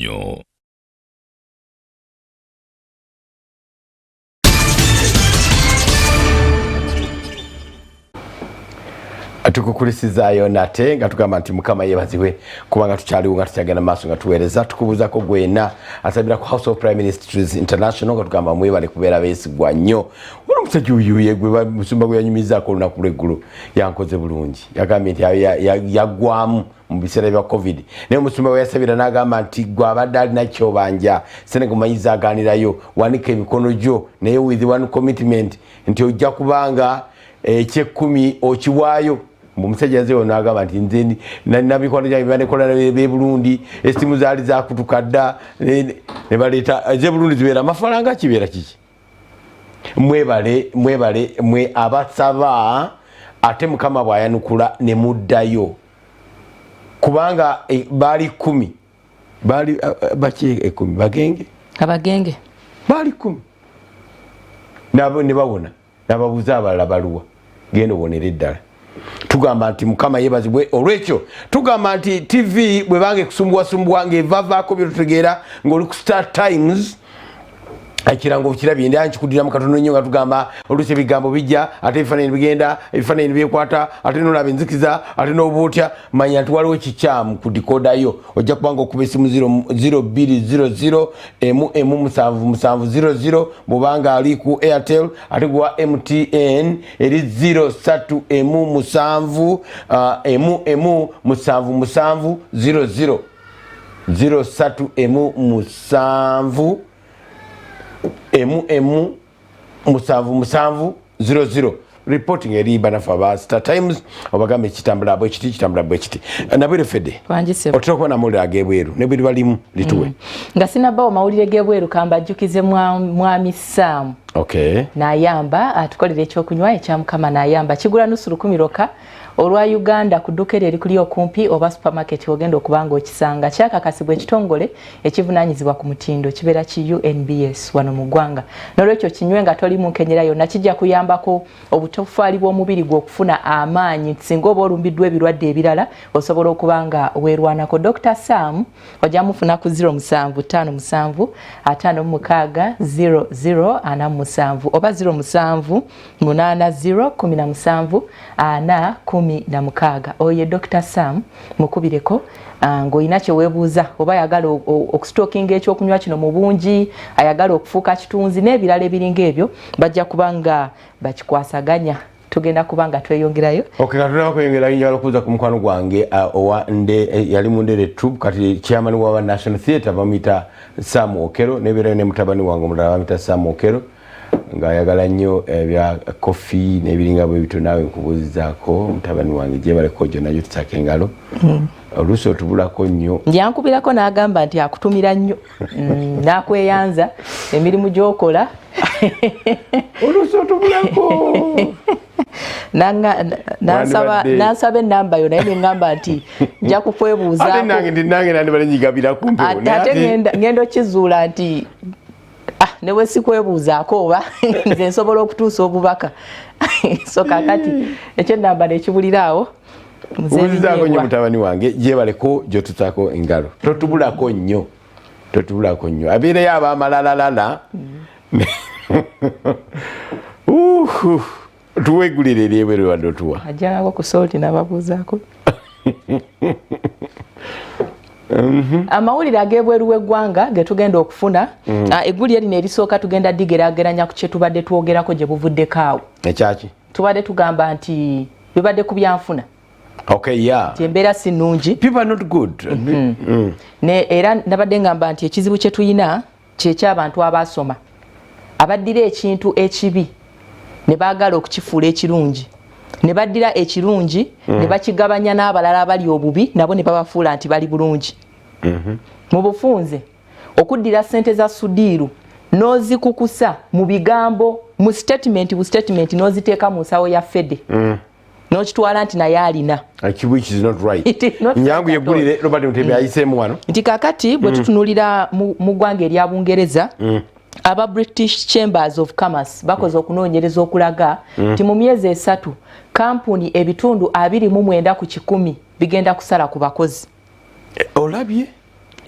nnyo. Tukukulisizaayo nate nga tugamba nti Mukama yebazibwe kubanga tukyaliwo, nga tukyagenda maaso nga tuweereza. Tukubuuzako gwena asabira ku House of Prime Ministries International, nga tugamba mwebale kubeera beesigwa nnyo. Wala omusajja oyo yegwe musumba gwe yanyumizaako olunaku lweggulo, yankoze bulungi. Yagambye nti yaggwamu mu biseera bya COVID, naye omusumba we yasabira n'agamba nti gwe abadde alina kyobanja Senegal manyiza aganirayo, wanika emikono gyo, naye with one commitment nti ojja kubanga ekyekkumi okiwaayo. Omusajja nze ono agamba nti nze namikwano gyange banekola be Burundi, esimu zaali zakutuka dda ne baleeta eze Burundi, zibeera amafaranga kibeera kiki. Mwebale, mwebale mwe abasaba, ate Mukama bw'ayanukula ne muddayo, kubanga baali 10, baali baki 10, bagenge. Abagenge. Baali 10 nabo ne bawona, nababuuza abalala baluwa, genda obonere eddala. Tugamba nti Mukama yebazibwe olwekyo. Tugamba nti TV bwebanga ekusumbuwasumbuwa ng'evavaako byetutegeera ng'oli ku Star Times, ekirango kirabye ndi nkikudira mu katono nnyo, nga tugamba oluusi ebigambo bijja, ate ebifaananyi bigenda, ebifaananyi byekwata, ate nolaba enzikiza, ate n'oba otya, manya nti waliwo ekikyamu ku decoder yo. Ojja kubanga okuba esimu 0200 1 1 7 7 00 bwobanga ali ku Airtel, ate gwa MTN eri 03 1 7 1 1 7 7 00, 03 1 7 1 1 7 7 00. Reporting eri banafe aba Star Times, obagambe kitambula bwe kiti, kitambula bwe kiti. Nabwere Fede, otera okuba namawulire ag'ebweru ne bwe balimu lituwe. Nga sinabbawo mawulire g'ebweru, kambajjukize mwami Sam Nayamba atukolera ekyokunywa ekya Mukama Nayamba. Kigula nusu 1,000 lwokka olwa Uganda ku dduuka eryo erikuli okumpi oba supermarket, ogenda okuba nga okisanga. Kyakakasibwa ekitongole ekivunanyizibwa ku mutindo, kibeera ki UNBS wano mu ggwanga. Nolwekyo kinywe nga toli mu nkenyera yonna, kijja kuyambako obutofaali bw'omubiri gwe okufuna amaanyi. Singa oba olumbiddwa ebirwadde ebirala, osobola okuba nga weerwanako. Dr Sam ojja mufuna ku 0757 56 00 47 oba 07 80 17 4 16. Oyo ye Dr Sam, mukubireko ng'olina kye weebuuza, oba ayagala okusitookinga ekyokunywa kino mu bungi, ayagala okufuuka kitunzi n'ebirala ebiringa ebyo, bajja kuba nga bakikwasaganya. Tugenda kuba nga tweyongerayo. Okay, katulaba kweyongerayo. Njagala okubuuza ku mukwano gwange owa nde yali mu Ndere Troupe, kati chairman wa National Theatre, bamuyita Sam Okero, nebeerayo ne mutabani wange omulala bamuyita Sam Okero, ng'ayagala nnyo ebya kofi n'ebiringa bwe bityo. Naawe nkubuuzizaako mutabani wange, gyebaleko gyonna gyotusaako engalo. Oluusi otubulako nnyo. Yankubirako n'agamba nti akutumira nnyo, n'akweyanza emirimu gy'okola. Oluusi otubulako. Nansaba enamba yo, naye neŋŋamba nti nja kukwebuuzaako. Ate nange nandibale nyigabira kumpewo. Ate ngenda okizuula nti ne bwe sikwebuuzaako, oba nze nsobola okutuusa obubaka. So kakati ekyenamba nekibulira awo. Buuzizaako nnyo mutabani wange, gyebaleko gyotusaako engalo. Totubulako nnyo, totubulako nnyo. Abeereyo abamalalalala. Tuwegulire eryebweru wadde otuwa. Ajjalako ku Solti nababuuzaako. Amawulire ag'ebweru w'eggwanga ge tugenda okufuna, eggulire lino erisooka tugenda digeraageranya ku kye tubadde twogerako gye buvuddeko awo. Ekyaki? Tubadde tugamba nti bibadde ku byanfuna. Nti embeera si nnungi. People are not good. Ne era nabadde ngamba nti ekizibu kye tulina kyekyabantu abasoma abaddira ekintu ekibi ne baagala okukifuula ekirungi, ne baddira ekirungi ne bakigabanya n'abalala abali obubi, nabo ne babafuula nti bali bulungi. Mu bufunze, okuddira ssente za Sudiiru n'ozikukusa mu bigambo, mu statement, bu statement, n'oziteeka mu nsawo ya Fede, n'okitwala nti naye alina. Which is not right. It is not Nyangu right at all. yeggulire Robert Mutebi ayiseemu wano. Nti kakati bwe tutunulira mu ggwanga erya Bungereza, aba British Chambers of Commerce bakoze okunoonyereza okulaga nti mu myezi 3 kampuni 29% bigenda kusala ku bakozi. Olabye.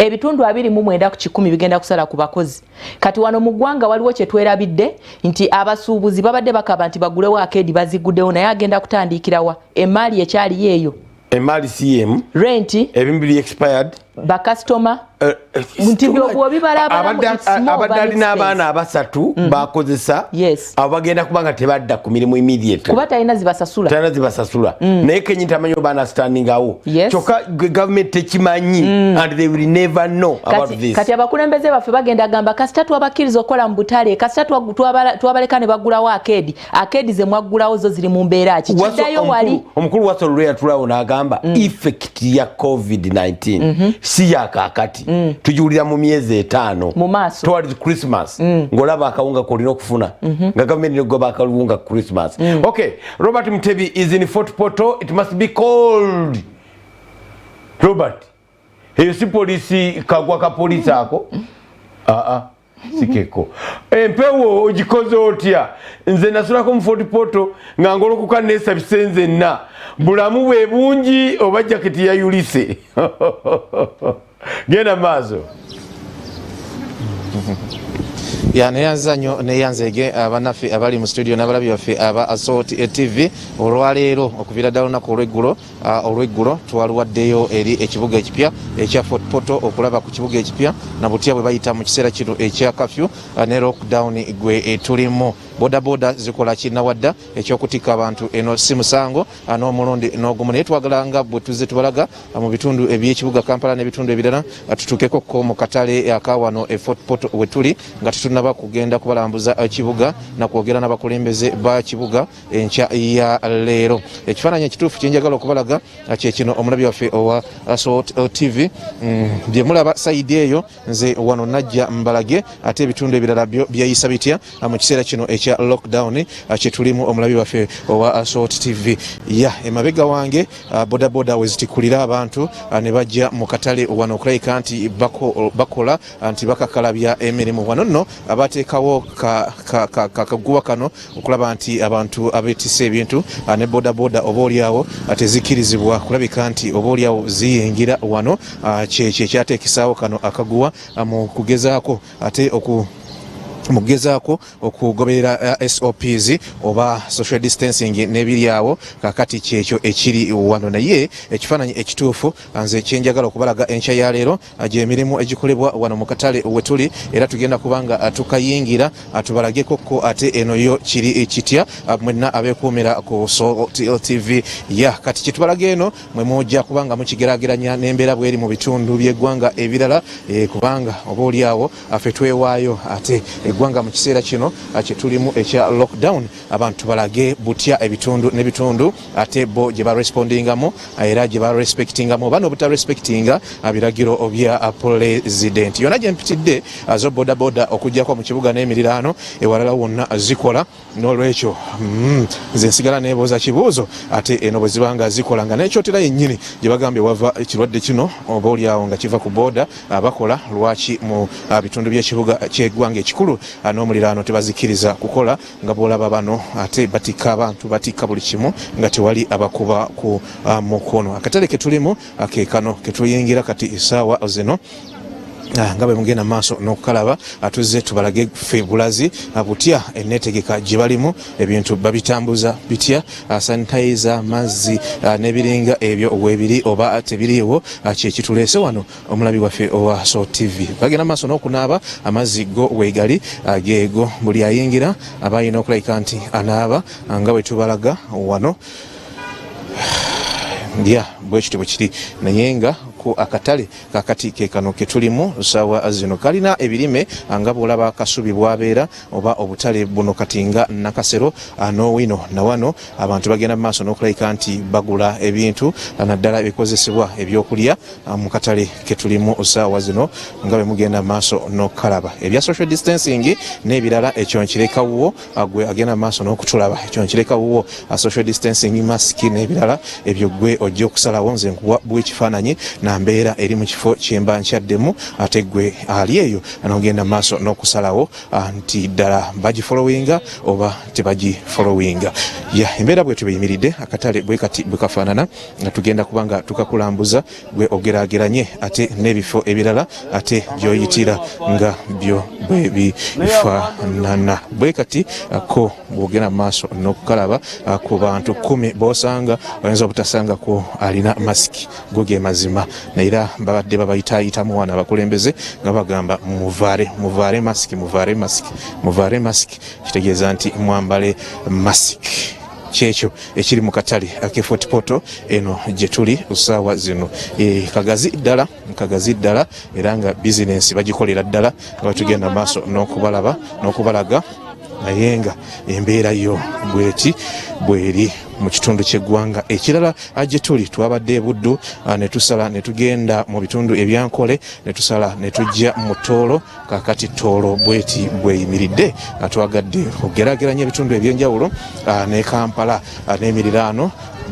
Ebitundu 29% bigenda kusala ku bakozi. Kati wano mu ggwanga waliwo kye twerabidde nti abasuubuzi babadde bakaba nti bagulewo arcade, baziguddewo, naye agenda kutandikirawa? Emaali ekyaliyo eyo. Emaali si emu. Rent. Ebimu biri expired. Bakasitoma nti bwobibalabalamu. Abadde alina abaana abasatu bakozesa. Abo bagenda kuba nga tebadda ku mirimu immediately. Kuba talina zibasasula. Talina zibasasula, naye kenyi tamanyi oba anastandingawo. Kyokka gavumenti tekimanyi and they will never know about this. Kati abakulembeze baffe bagenda gamba, kasita twabakkiriza okukola mu butale, kasita twabaleka ne baggulawo arcade. Arcade ze mwaggulawo zo ziri mu mbeera ki? Kiddayo wali. Omukulu Wasolo lwe yatulawo n'agamba effect ya COVID-19 si yakakati, tugiwulira mu myezi 5 mu maaso. Towards Christmas, ng'olaba akawunga kolina okufuna nga gavumenti negoba akawunga Christmas. Okay, Robert Mutebi is in Fort Portal. It must be cold. Robert, eyo si polisi kagwa ka polisi ako? Aa, sikeko. Empewo ogikoze otya? Nze nasulako mu Fort Portal nga ngolokoka nesabise nzenna. Bulamu bwe bungi oba jaketi yayulise. Genda maaso. Ya, neyanza nnyo, neyanzege abannaffe abali mu studio n'abalabi baffe aba Asot TV. Olwaleero okuviira ddala olunaku olweggulo, olweggulo twaluwaddeyo eri ekibuga ekipya ekya Fort Portal okulaba ku kibuga ekipya na butya bwe bayita mu kiseera kino ekya kafyu ne lockdown gwe tulimu. Bodaboda zikola kinnawadda ekyokutikka abantu. Eno si musango n'omulundi n'ogumu, naye twagala nga bwe tuzze tubalaga mu bitundu ebyekibuga Kampala n'ebitundu ebirala, tutuukeko ko mu katale akawano e Fort Portal we tuli nga tetunnaba kugenda kubalambuza kibuga nakwogera n'abakulembeze ba kibuga enkya ya leero. Ekifaananyi ekituufu kyenjagala okubalaga kyekino, omulabi waffe owa Salt TV. Bye mulaba side eyo, nze wano najja mbalage ate ebitundu ebirala byo byeyisa bitya mu kiseera kino ekya lockdown kyetulimu. Omulabi waffe owa Salt TV, ya emabega wange bodaboda wezitikulira abantu ne bajja mu katale wano okulabika nti bakola nti bakakalabya emirimu. Wano nno abateekawo kaguwa kano okulaba nti abantu abeetisse ebintu ne bodaboda oba oliawo tezikkirizibwa kulabika nti oba oliawo ziyingira wano. Kyekyo ekyateekesaawo kano akaguwa mu kugezaako ate oku mu kugezaako okugoberera SOPs oba social distancing n'ebiri awo. Kakati kyekyo ekiri wano, naye ekifaananyi ekituufu nze kyenjagala okubalaga enkya ya leero gyemirimu egikolebwa wano mu katale wetuli, era tugenda kubanga tukayingira tubalageko ko ate eno yo kiri kitya, mwenna abeekuumira ku Salt TV. Ya, kati kyetubalaga eno mwe mujja kubanga mukigeraageranya n'embeera bweri mu bitundu by'eggwanga ebirala, kubanga oba oliawo ffe twewaayo ate eggwanga mu kiseera kino kyetulimu ekya lockdown, abantu balage butya ebitundu n'ebitundu ate bo gye barespondingamu era gye barespectingamu oba n'obutarespectinga biragiro bya pulezidenti. Yonna gye mpitidde zo bodaboda okugjako mu kibuga n'emiriraano, ewalala wonna zikola. N'olwekyo nze nsigala neebuuza kibuuzo, ate eno bwe ziba nga zikola nga n'ekyotera yennyini gye bagambye wava ekirwadde kino oba oliawo nga kiva ku booda bakola, lwaki mu bitundu by'ekibuga ky'eggwanga ekikulu n'omuliraano tebazikkiriza kukola? Nga bw'olaba bano ate batikka abantu, batikka buli kimu nga tewali abakuba ku mukono. Akatale ke tulimu ke kano ketuyingira kati essaawa zino. Nga bwe mugenda maaso n'okukalaba, tuzze tubalage ffe bulazi butya enneetegeka gye balimu, ebintu babitambuza bitya, sanitizer, mazzi n'ebiringa ebyo weebiri oba tebiriiwo. Kyekituleese wano, omulabi waffe owa So TV. Bagenda maaso n'okunaaba, amazzi go weegali geego, buli ayingira aba alina okulabika nti anaaba nga bwe tubalaga wano. Ya, bwekityo bwe kiri, naye nga ku akatale kakati ke kano ketulimu saawa zino kalina ebirime nga bwolaba kasubi bwabeera oba obutale buno kati nga Nakasero n'Owino nawano abantu bagenda mu maaso n'okulabika nti bagula ebintu naddala ebikozesebwa ebyokulya mu katale ketulimu saawa zino nga bwe mugenda mu maaso n'okukalaba. Ebya social distancing n'ebirala, ekyo nkireka wuwo gwe agenda mu maaso n'okutulaba. Ekyo nkireka wuwo, social distancing, masiki n'ebirala ebyo gwe ojja okusalawo. Nze nkuwa bw'ekifaananyi. na mbeera eri mu kifo kyemba nkyaddemu, ate gwe ali eyo nogenda maaso n'okusalawo nti ddala bagifollowinga oba tebagifollowinga. Ya embeera bwetyo bweyimiridde, akatale bwe kati bwe kafaanana, nga tugenda kuba nga tukakulambuza gwe ogeraageranye ate n'ebifo ebirala ate gy'oyitira nga byo bwe bifaanana. Bwe kati ko bw'ogenda mu maaso n'okukalaba, ku bantu 10 b'osanga oyinza obutasangako alina masiki. Go ge mazima, era babadde babayitaayitamu wano abakulembeze nga bagamba muvaale, muvaale masiki, muvaale masiki, muvaale masiki, kitegeeza nti mwambale masiki. Kyekyo ekiri mu katale ak'e Fort Portal eno gye tuli ssaawa zino. Kagazi ddala, kagazi ddala, era nga bizinensi bagikolera ddala nga batugenda maaso n'okubalaba n'okubalaga, naye nga embeera yo bweti bweri mu kitundu ky'eggwanga ekirala gye tuli. Twabadde e Buddu, ne tusala ne tugenda mu bitundu ebyankole, ne tusala ne tujja mu Tooro. Kakati Tooro bweti bweyimiridde. Twagadde okugeraageranya ebitundu ebyenjawulo ne Kampala n'emiriraano.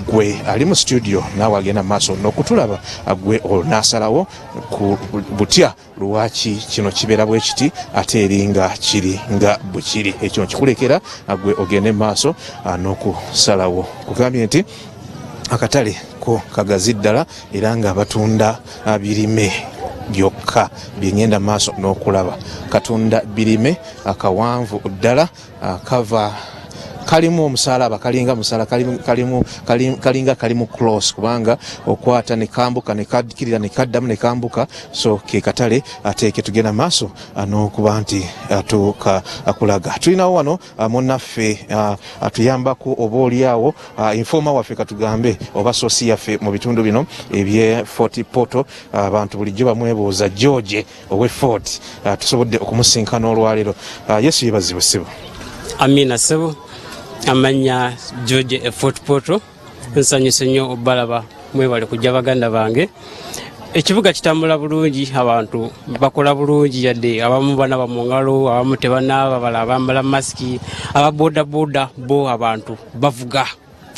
Gwe ali mu studio naawe agenda mu maaso n'okutulaba, gwe onaasalawo ku butya lwaki kino kibeera bwe kiti ate eri nga kiri nga bwe kiri. Ekyo nkikulekera gwe ogende mu maaso n'okusalawo. Kugambye nti akatale ko kagazi ddala, era nga batunda birime byokka byengenda maaso n'okulaba. Katunda birime, akawanvu ddala, kava kalimu omusalaba, kalinga musala, kalinga kalimu cross, kubanga okwata ne kambuka ne kadikirira ne kaddamu ne kambuka. So ke katale ate ke tugenda maaso n'okuba nti tukakulaga. Tulinawo wano munnaffe atuyambako oba oliawo informer waffe katugambe oba source yaffe mu bitundu bino ebye Fort Portal. Abantu bulijjo bamwebuuza George owe Fort. Tusobodde okumusinkana olwaleero. Yesu yebazibwe, ssebo. Amina, ssebo. Amanya George e Fort Portal. Nsanyuse nnyo obalaba, mwebale kujja baganda bange. Ekibuga kitambula bulungi, abantu bakola bulungi, yadde abamu banaba mu ngalo, abamu tebanaaba, bala bambala masiki. Ababodaboda bo abantu bavuga,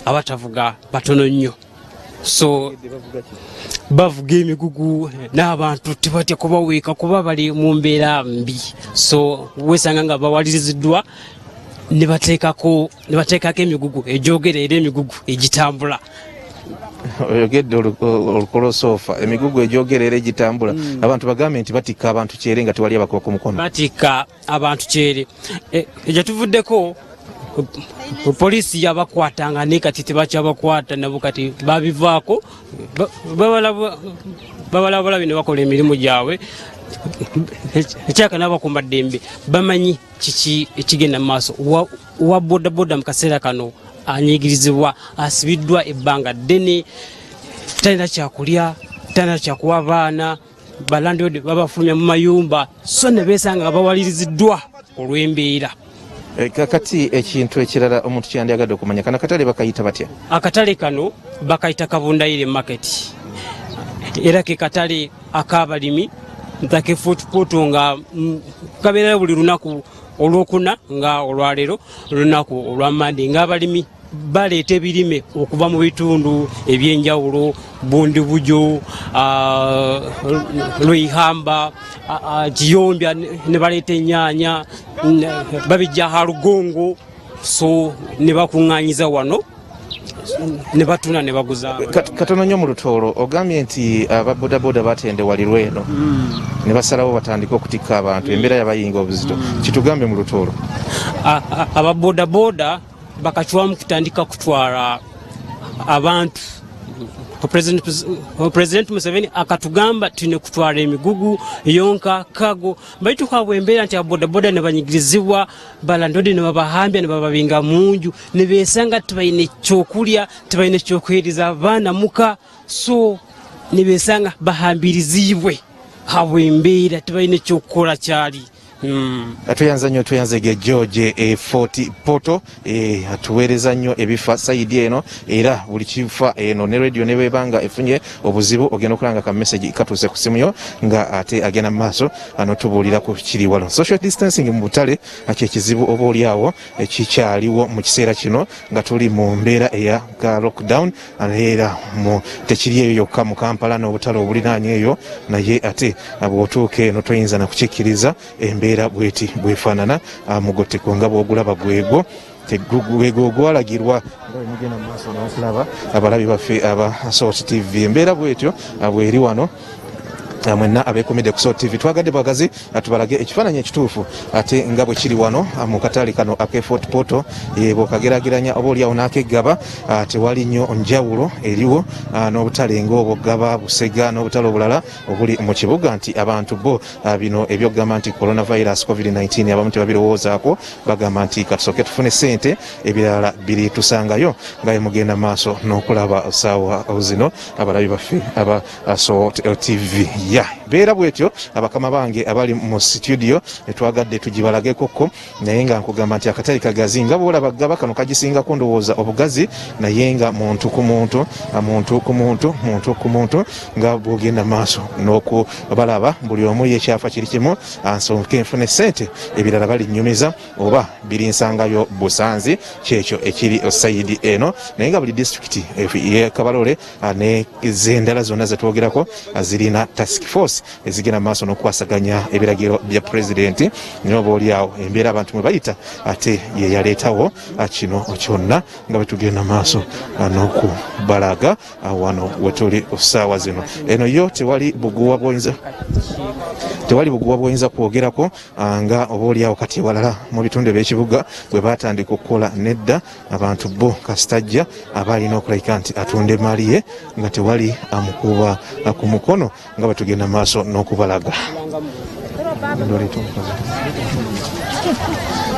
abatavuga batono nnyo. So bavuga emigugu n'abantu tebatya kubaweeka kuba bali mu mbeera mbi, so wesanga nga bawaliriziddwa ne bateekako emigugu egyogera era emigugu egitambula. Oyogedde olukolosoofa, emigugu egyogera era egitambula. Abantu bagambe nti batikka abantu kyere nga tewali abakuba ku mukono. Batikka abantu kyere. Egyo tuvuddeko, poliisi yabakwatanga, naye kati tebakyabakwata nabo, kati babivaako, babalabalabi ne bakola emirimu gyabwe. Ekyaka n'abakuuma ddembe bamanyi kiki ekigenda mu maaso. Wa bodaboda mu kaseera kano anyigirizibwa, asibiddwa ebbanga ddene, talina kyakulya, talina kyakuwa baana, balandlord babafulumya mu mayumba, so ne beesanga nga bawaliriziddwa olw'embeera. Kakati ekintu ekirala omuntu kyandyagadde okumanya, kano akatale bakayita batya? Akatale kano bakayita Kabundayire Market, era ke katale ak'abalimi ntake Fort Portal, nga kabeerayo buli lunaku olwokuna, nga olwaleero lunaku olwamande, ng'abalimi baleeta ebirime okuva mu bitundu ebyenjawulo, Bundibujo, Lwihamba, Kiyombya, ne baleeta ennyaanya, babijja Halugongo, so ne bakuŋŋaanyiza wano ne batunda ne baguza. Katono nnyo mu Lutoolo, ogambye nti ababodaboda batendewalirwa eno ne basalawo batandike okutikka abantu, embeera yabayinga obuzito. Kitugambe mu Lutoolo. Ababodaboda bakacwamu kutandika kutwala abantu. President Museveni akatugamba tulina kutwala emigugu yonka kago, baitu habwe embeera nti ababodaboda ne banyigirizibwa, balandodi ne babahambya ne bababinga munju, ne besanga tebalina ekyokulya, tebalina ekyokuheereza abaana muka, so ne besanga bahambirizibwe habwe embeera, tebalina ekyokukola kyali. Tweyanza nnyo, tweyanzege George e Fort Portal, atuweereza nnyo ebifa sayidi eno, era buli kifa eno ne radio ne bwebanga efunye obuzibu ogenda okulanga ka message katuuse ku simu yo nga ate agenda mu maaso anotubuulira ku kiri wano. Social distancing mu butale kyekizibu oba oli awo ekikyaliwo mu kiseera kino nga tuli mu mbeera eya ka lockdown, era mu tekiri eyo yokka mu Kampala n'obutale obulinaanye eyo, naye ate bw'otuuka eno toyinza na kukikkiriza embeera bweti bwefaanana. Mugotteko nga bw'ogulaba gwegwo gwegwo gwalagirwa nga bwe mugenda mu maaso n'okulaba abalabi baffe aba Salt TV, embeera bwetyo bweri wano. Mwenna abeekumidde ku Salt TV, twagadde bwagazi tubalage ekifaananyi ekituufu ate nga bwe kiri wano mu katale kano ak'e Fort Portal. Bw'okageraageranya oba oliawo n'akeggaba, tewali nnyo njawulo eriwo n'obutale ng'obwo Ggaba, Busega n'obutale obulala obuli mu kibuga, nti abantu bo bino ebyokugamba nti coronavirus, COVID-19, abamu tebabirowoozaako, bagamba nti katusooke tufune ssente, ebirala biri tusangayo. Nga bwe mugenda maaso n'okulaba saawa zino abalabi baffe aba Salt TV, ya beera bwetyo. Abakama bange abali mu studio netwagadde tugibalagekokko, naye nga nkugamba nti akatale kagazi nga bwolaba Ggaba kano kagisingako ndowooza obugazi, naye nga muntu ku muntu, muntu ku muntu, muntu ku muntu, nga bwogenda maaso n'okubalaba, buli omu yekyafa kiri kimu, nsooke nfune sente, ebirala balinnyumiza oba birinsangayo busanzi. Kyekyo ekiri sayidi eno, naye nga buli disitulikiti ye Kabarole ne zendala zonna zetwogerako zirina task force ezigenda maaso n'okukwasaganya ebiragiro bya pulezidenti, naye oba oliawo embeera abantu mwe bayita ate ye yaleetawo kino kyonna nga bwe tugenda maaso n'okubalaga wano wetuli saawa zino. Eno yo tewali buguwa bwoyinza, tewali buguwa bwoyinza kwogerako nga oba oliawo kati ewalala mu bitundu ebyekibuga bwe batandika okukola nedda. Abantu bo kasitajja aba alina okulabika nti atunda emaali ye nga tewali amukuba ku mukono, nga bwe tugenda maaso n'okubalaga.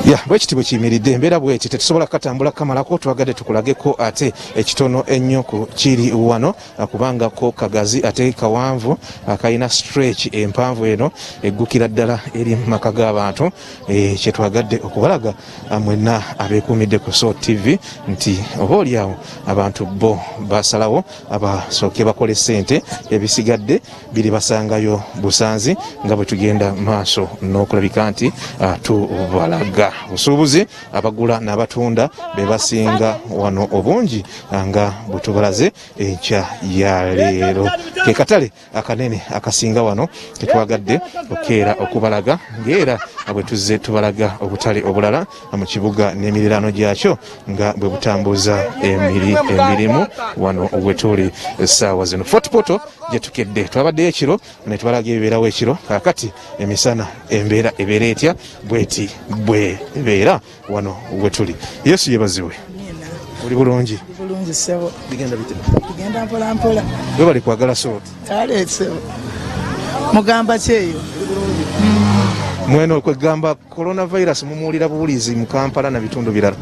Ya bwekiti bwe kiyimiridde, embeera bweti, tetusobola kukatambula kukamalako. Twagadde tukulageko ate ekitono ennyo ku kiri wano, kubanga ko kagazi ate kawanvu, kalina stretch empanvu eno eggukira ddala eri mu maka g'abantu. Kyetwagadde okubalaga mwenna abeekuumidde ku Salt TV nti oba oliawo abantu bo basalawo abasooke bakole ssente, ebisigadde biri basangayo busanzi, nga bwe tugenda maaso n'okulabika nti tubalaga busuubuzi, abagula n'abatunda be basinga wano obungi, nga bwe tubalaze enkya ya leero. Ke katale akanene akasinga wano tetwagadde okukeera okubalaga, ng'era bwe tuzze tubalaga obutale obulala mu kibuga n'emiriraano gyakyo nga bwe butambuza emirimu. Wano we tuli essaawa zino Fort Portal gye tukedde, twabaddeyo ekiro ne tubalaga ebibeerawo ekiro. Kaakati emisana embeera ebeera etya? Bweti bwebeera wano we tuli. Yesu yebazibwe. Oli bulungi? Bulungi ssebo. Bigenda bitya? Bigenda mpola mpola. Webali kwagala Salt. Kale ssebo, mugamba ki eyo? Mweno kwegamba coronavirus mumuwulira buwulizi mu Kampala na bitundu birala?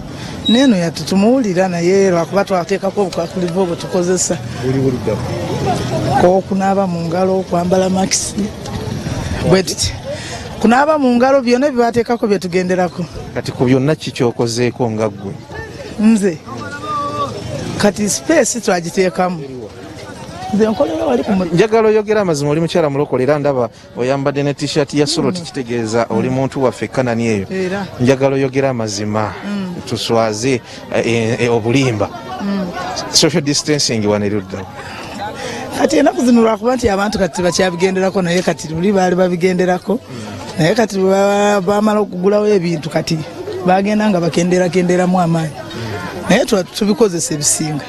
Neeno yattu tumuwulira, naye lwakuba twateekako obukwakkulivu obwo tukozesa. Buli buluddawo? Okunaaba mu ngalo, okwambala makisi, bwe tuti, kunaaba mu ngalo, byonna byebateekako byetugenderako. Kati ku byonna ki kyokozeeko nga ggwe? Nze kati space twagiteekamu, nze nkolera wali ku Njagala oyogera amazima, oli mukyala mulokole, era ndaba oyambadde ne T-shirt ya Salt, kitegeeza oli muntu waffe Kanani eyo. Era. Njagala oyogera amazima, tuswaze obulimba. Social distancing wano eruddawo? Kati ennaku zino lwakuba nti abantu kati tebakyabigenderako, naye kati luli baali babigenderako, naye kati bwe bamala okugulawo ebintu kati bagenda nga bakenderakenderamu amaanyi, naye tubikozesa ebisinga.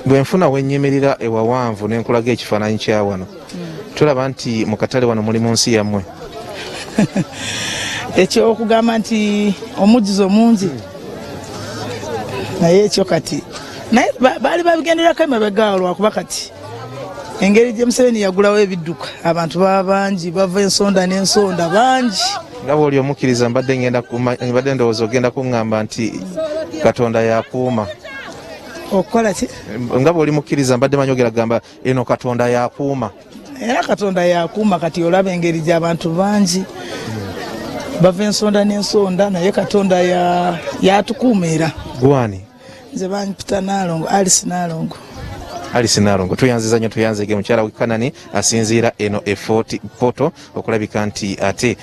Bwe nfuna wenyimirira ewawanvu nenkulaga ekifaananyi kya wano, tulaba nti mu katale wano muli mu nsi yammwe? Ekyo okugamba nti omujjuzo mungi, naye ekyo kati naye baali babigenderako emabega, lwakuba kati engeri gye Museveni yagulawo ebidduka, abantu baba bangi, bava ensonda n'ensonda bangi. Nga bwoli omukkiriza, mbadde ngenda mbadde ndowooza ogenda kuŋŋamba nti Katonda yakuuma. Okukola ki? Nga bwoli mukkiriza, mbadde manyi ogera kugamba eno Katonda yakuuma. Era Katonda yakuuma. Kati olaba engeri gy'abantu bangi bava ensonda n'ensonda, naye Katonda yatukuuma era. Gwani? Nze bampita Naalongo, Alice Naalongo. Alice Nalongo, tuyanziza nnyo, tuyanzege mukyala w'Ekanani asinziira eno e Fort Portal okulabika nti ate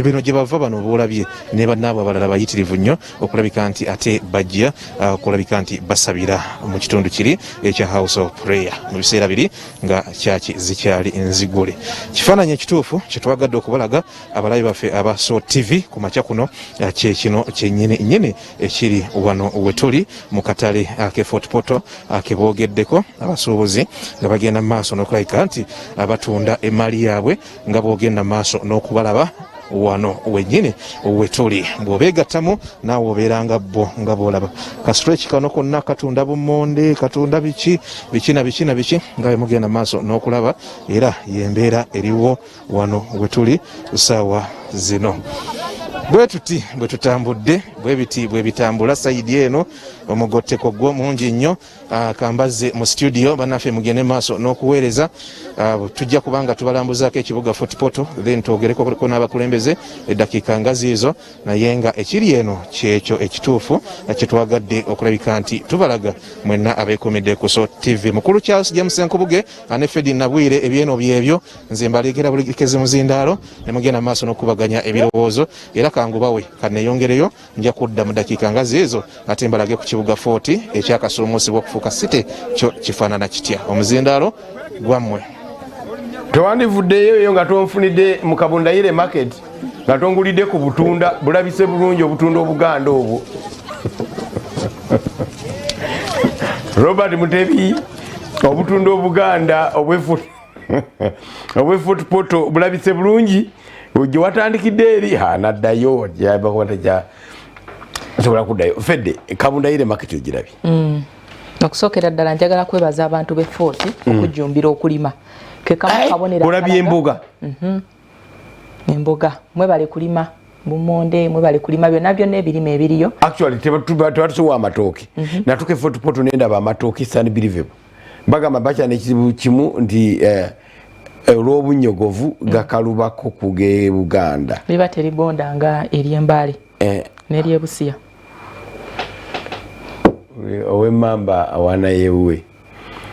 bino gye bava bano boolabye ne bannaabwe abalala bayitirivu nnyo okulabika nti ate bajja okulabika nti basabira mu kitundu kiri ekya House of Prayer mu biseera biri nga kyaki zikyali nzigule. Kifaananyi ekituufu kyetwagadde okubalaga abalabi baffe aba So TV ku makya kuno kyekino kyennyini nnyini ekiri wano wetuli mu katale ke Fort Portal keboogeddeko, abasuubuzi nga bagenda mu maaso n'okulabika nti batunda emaali yaabwe nga bwogenda mu maaso n'okubalaba wano wennyini wetuli. Bw'obeegattamu naawe obeera nga bo nga bw'olaba kasitweki kano konna katunda bummonde, katunda biki biki na biki na biki nga bwe mugenda mu maaso n'okulaba. Era y'embeera eriwo wano wetuli saawa zino. Bwe tuti bwe tutambudde, bwe biti bwe bitambula. Sayidi eno omugotteko gwo mungi nnyo. Kambaze mu studio, bannaffe mugende maaso n'okuweereza. Tujja kubanga tubalambuzaako ekibuga Fort Portal, then twogereko n'abakulembeze eddakiika nga ziizo. Naye nga ekiri eno kyekyo ekituufu kyetwagadde okulabika nti tubalaga mwenna abeekumidde ku So TV. Mukulu Charles James Nkubuge ne Fedi Nabwire, ebyeno byebyo nze mbalegera buligikezi muzindaalo ne mugenda mu maaso n'okubaganya ebirowoozo. Era kangubawe kaneyongereyo, nja kudda mu dakiika nga ziizo ate mbalage ku kibuga Fort ekyakasuumuusibwa okufuuka city kyo kifaanana kitya. Omuzindaalo gwammwe. Tewandivuddeyo eyo nga tonfunidde mu Kabundayire Market, nga tongulidde ku butunda bulabise bulungi, obutunda obuganda obwo. Robert Mutebi, obutunda obuganda obwe Fort Portal bulabise bulungi. Gye watandikidde eri naddayo nsobola kuddayo. Fedde, Kabundayire Market ogirabye? Okusookera ddala njagala kwebaza abantu b'e Fort okujjumbira okulima. Kekamu kabonero. Olabye emboga? Emboga, mwebale kulima bumonde, mwebale kulima byonna byonna ebirime ebiriyo. Actually tebatusowa amatooke. Natuka e Fort Portal nendaba amatooke, it's unbelievable. Bagamba bakyana ekizibu kimu nti olw'obunyogovu gakalubako ku ge Buganda. Liba terigonda nga ery'Embaale n'eryebusiya. Ow'emmamba awaana yewuwe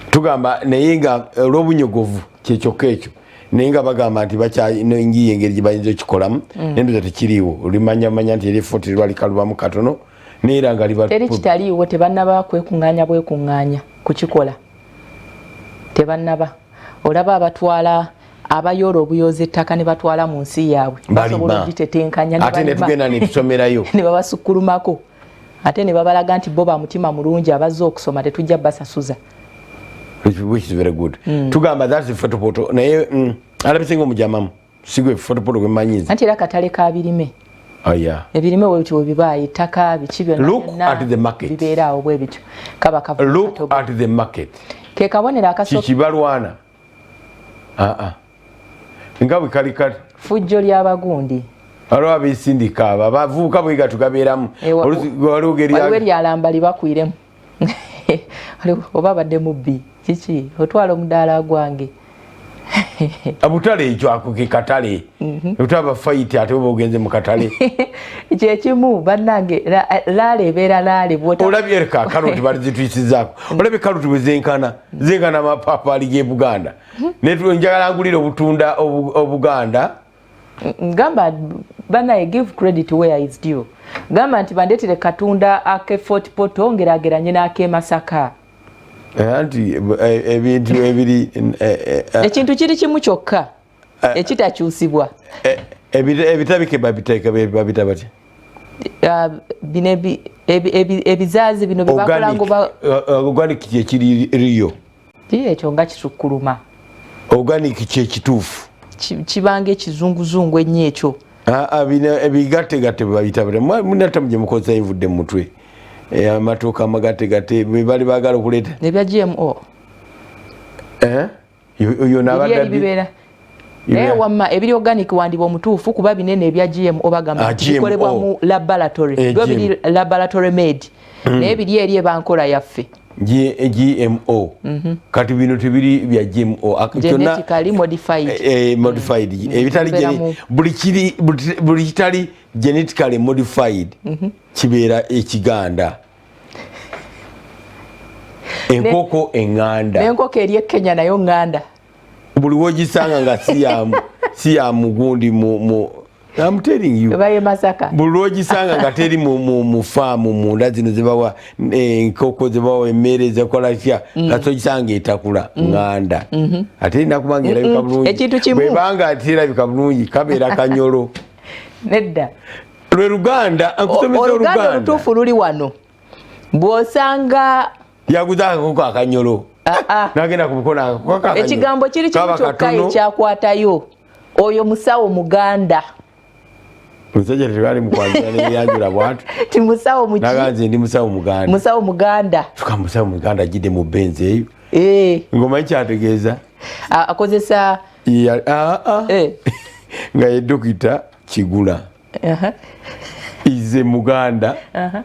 tugamba, naye nga olw'obunyogovu kyekyokka ekyo. Naye nga bagamba nti bakyanyiye engeri gye bayinza okikolamu. Nendoza tekiriiwo olimanyamanya nti eri Fort lwali kalubamu katono, naye era nga liba Teri kitaliiwo, tebannaba kwekuŋŋaanya bwekuŋŋaanya kukikola, tebannaba. Olaba abatwala abayoola obuyooza ettaka ne batwala mu nsi yaabwe basobola ogitetenkanya. Ate netugenda netusomerayo. Ne babasukkulumako, ate ne babalaga nti bo ba mutima mulungi, abazze okusoma tetujja basasuza. Which is very good. Tugamba that's Fort Portal, naye alabise nga omujamamu sigwe Fort Portal gwemanyiza. Anti era katale ka birime. Oh, yeah. Ebirime bwebityo bwebibaayo, ettaka biki byonna. Look at the market. Bibeera awo bwe bityo, kaba kavuga. Look at the market. Ke kabonero akasooka. Kikibalwana aa nga bwe kali kati. Fujjo ly'abagundi. Waliwo abesindika abo abavubuka bwe gatugabeeramu. Waliwo eryalamba libakwiremu oba abadde mubbi kiki otwala omudaala gwange. Butale ekyo, ako ke katale. Otaba fight ate oba ogenze mu katale. Kyekimu bannange, laale ebeera laale. Olabye ereka karoti balizitwisizaako, olabye karoti bwe zenkana zenkana amapaapaali g'e Buganda. Njagala ngulire obutunda obuganda. Gamba banaye, give credit where is due. Gamba nti bandeetere katunda ake Fort Portal ngerageranye n'ake Masaka. Anti ebintu ebiri Ekintu kiri kimu kyokka ekitakyusibwa. Ebitabike babiteeka babita batya? Bino ebizaazi bino byebakola ngo organic kyekiri riyo. Kiri ekyo nga kisukkuluma. Organic kyekituufu. Kibanga ekizunguzungu ennyo ekyo. Bino ebigattegatte bwebabita batya? Munatamu gye mukozesa evudde mu mutwe. Amatooka amagattegatte bwe bali baagala okuleeta. Ebya GMO. Oyo nabadde bibeera naye wamma ebiri organic wandiba omutuufu, kuba binene ebya GMO bagamba bikolebwa mu laboratory, byo biri laboratory made, naye biri eri eba nkola yaffe. GMO. Kati bino tebiri bya GMO, genetically modified. Modified. Ebitali buli kitali genetically modified kibeera ekiganda. Enkoko eŋŋanda, n'enkoko eri e Kenya nayo ŋŋanda. Buli wogisanga nga si ya mugundi mu, I'm telling you. Eba ye Masaka. Buli lwogisanga nga teri mu faamu munda zino zebawa enkoko, zebawa emmere, zekola tya, kati ogisanga etakula, ŋŋanda. Ate erina kuba nga erabika bulungi. Ekintu kimu. Bwebanga terabika bulungi, kabeera kanyolo. Nedda. Lwe Luganda nkusomesa. Oluganda Oluganda olutuufu luli wano bw'osanga yaguza akakoko akanyolo. Ah, ah. Nagenda ku bukono akakoko akanyolo. Ekigambo kiri kimu Kaba kyokka katono. ekyakwatayo, oyo musawo muganda. Omusajja tebali mukwanjula neyanjula bwatu. Ti musawo muki? Naga nze ndi musawo muganda. Musawo muganda. Tuka musawo muganda ajjidde mu benzi eyo. Ngomanyi kyategeeza. Akozesa Ah, ah. Nga ye Dokita Kigula is a Muganda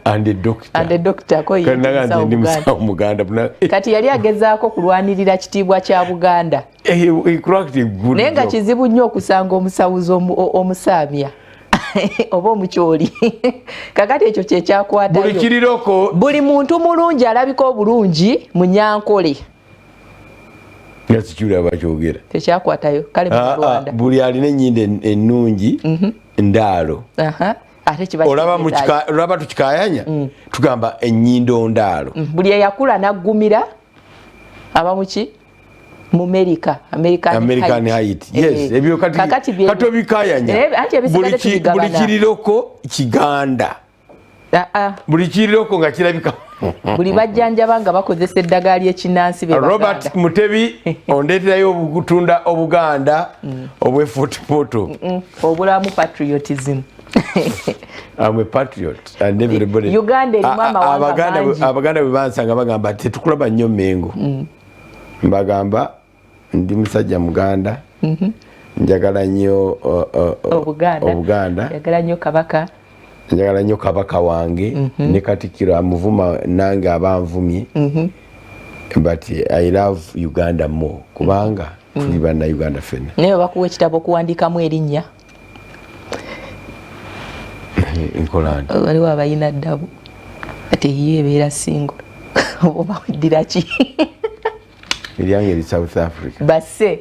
and a doctor. And a doctor ko ye. Kati naga nze musawo ndi muganda. musawo muganda. Kati yali agezaako kulwanirira kitiibwa kya Buganda. He cracked a good Naye nga joke. kizibu nnyo okusanga omusawuzi omusaamya oba omukyoli. Kakati ekyo kyekyakwatayo. Buli kiriroko. Buli muntu mulungi alabika obulungi munyankole. Nga sikyuli abakyogera. Tekyakwatayo kale mu Ah, ah, Rwanda. Buli alina ennyindo ennungi ndaalo. Ate kiba Olaba mu kitegeeza olaba tukikayanya, tugamba ennyindo ndaalo. Buli eyakula n'aggumira aba muki mu America, American, American height. height. Yes, ebyo kati Kakati kati obikayanya. Anti ebisigadde tubigabana. Buli kiriroko kiganda. Ah, ah. Buli kiriroko nga kirabika. Buli bajjanjaba nga bakozesa eddagala ly'ekinnansi be Robert Baganda. Mutebi, ondeeterayo obutunda obuganda obw'efutuputu. Obulamu patriotism. I'm a patriot and everybody. Uganda erimu amawanga mangi. Abaganda bwe bansanga bagamba tetukulaba nnyo Mengo. Mbagamba ndi musajja Muganda. Njagala nnyo Obuganda. Obuganda. Njagala nnyo Kabaka. Njagala nnyo Kabaka wange ne Katikkiro amuvuma nange aba nvumye. But I love Uganda more kubanga tuli bannayuganda ffenna. Naye bakuwa ekitabo okuwandiikamu erinnya. Nkola nti? Waliwo abalina ddabu ate ye ebeera single, oba oddira ki? Eryange eri South Africa. Basse